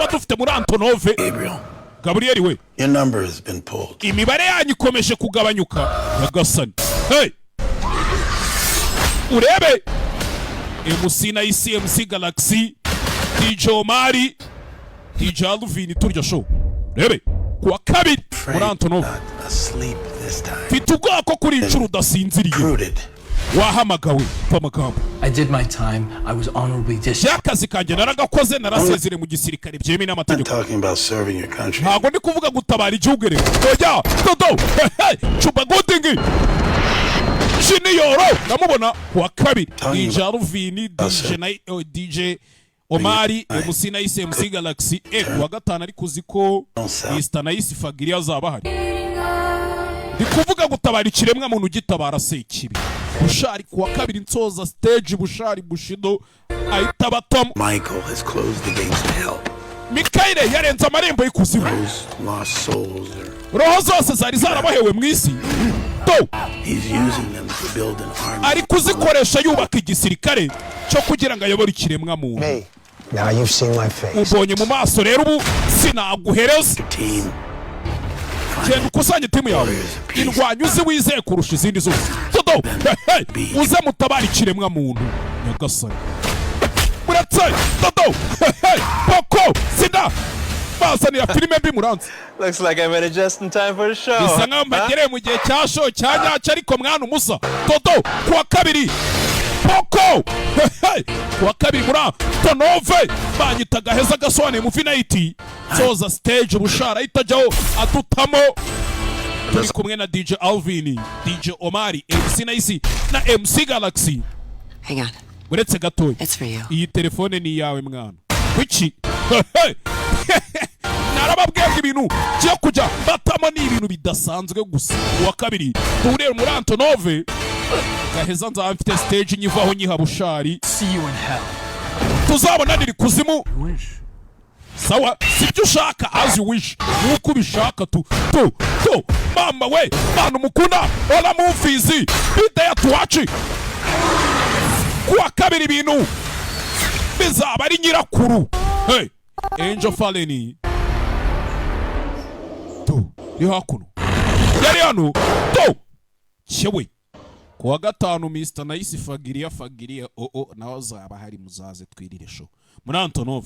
Tuba dufite muri Antonove. Gabriel, Gaburiyeli we, your number has been pulled. Imibare yanyu ikomeje kugabanyuka. Nyagasani, hey! Urebe MC na MC Galaxy, DJ Omari, DJ Alvin, turya show. Rebe kuwa kabiri muri Antonov. Not asleep this time. Mfite ubwoba ko kuri inshuro udasinziriye. Recruited. Wahamagawe. Mva amagambo. I did my time. I was honorably discharged. By'akazi kanjye naragakoze, narasezere mu gisirikare byemewe I'm n'amategeko. talking about serving your country. Ntabwo ndi kuvuga gutabara igihugu rero, oya. Dodo Cuba Gooding Junior ndamubona kuwa kabiri, DJ Alvin, DJ na oh, DJ Omari, MC Nice, MC Galaxy. Kuwa gatanu ariko uzi ko Mr Nice Fagiri azaba ahari. Ndi kuvuga gutabara ikiremwa muntu ugitabara sekibi. Bushari kuwa kabiri nsoza stage, Bushari Bushido ahita abatamo. Michael has closed the gates to hell. Mikayire yarenze amarembo y'ikuzimu. Those lost souls are Roho zose zari zarabohewe mu isi do. He's using them to build an army. Ari kuzikoresha yubaka igisirikare cyo kugira ngo ayobore ikiremwa muntu. Now you've seen my face. Ubonye mu maso rero, ubu sinaguhereza. Team. Genda ukusanye timu yawe, indwanyi uzi wizeye kurusha izindi zose. Dodo, hey, uze mutabara ikiremwa muntu. Nyagasani, uretse dodo, hey, poko sida bazanira filime mbi muranzi. Looks like I made it just in time for the show. Bisa nkaho mpagereye mu gihe cya show cya nyacyo. Ariko mwana umusa dodo kuwa kabiri poko, hey, kuwa kabiri muri Tonove banyita gaheza gasobanuye movie night. Soza stage, Bushara ahita ajyaho adutamo. Turi kumwe na DJ Alvin, DJ Omari, MC Nice na MC Galaxy. Hang on. Uretse gatoya. It's for you. Iyi telefone ni iyawe mwana. Kuki narababwiye ngo ibintu byo kujya batamo ni ibintu bidasanzwe gusa. Uwa kabiri duhuriye muri Antonove gaheza, nzaba mfite stage nyivaho nyiha Bushari. See you in hell. Tuzabonanira ikuzimu. Sawa, sibyo ushaka? As you wish, nkuko ubishaka tu tu tu. Mama we, bantu mukunda ola movies, be there to watch. Kuwa kabiri ibintu bizaba ari nyirakuru. Hey, Angel Fallen tu iri hakuno, yari hano tu cyewe. Kuwa gatanu Mr Nice Fagiria Fagiria oo nawe azaba hari. Muzaze twirire show muri Antonov.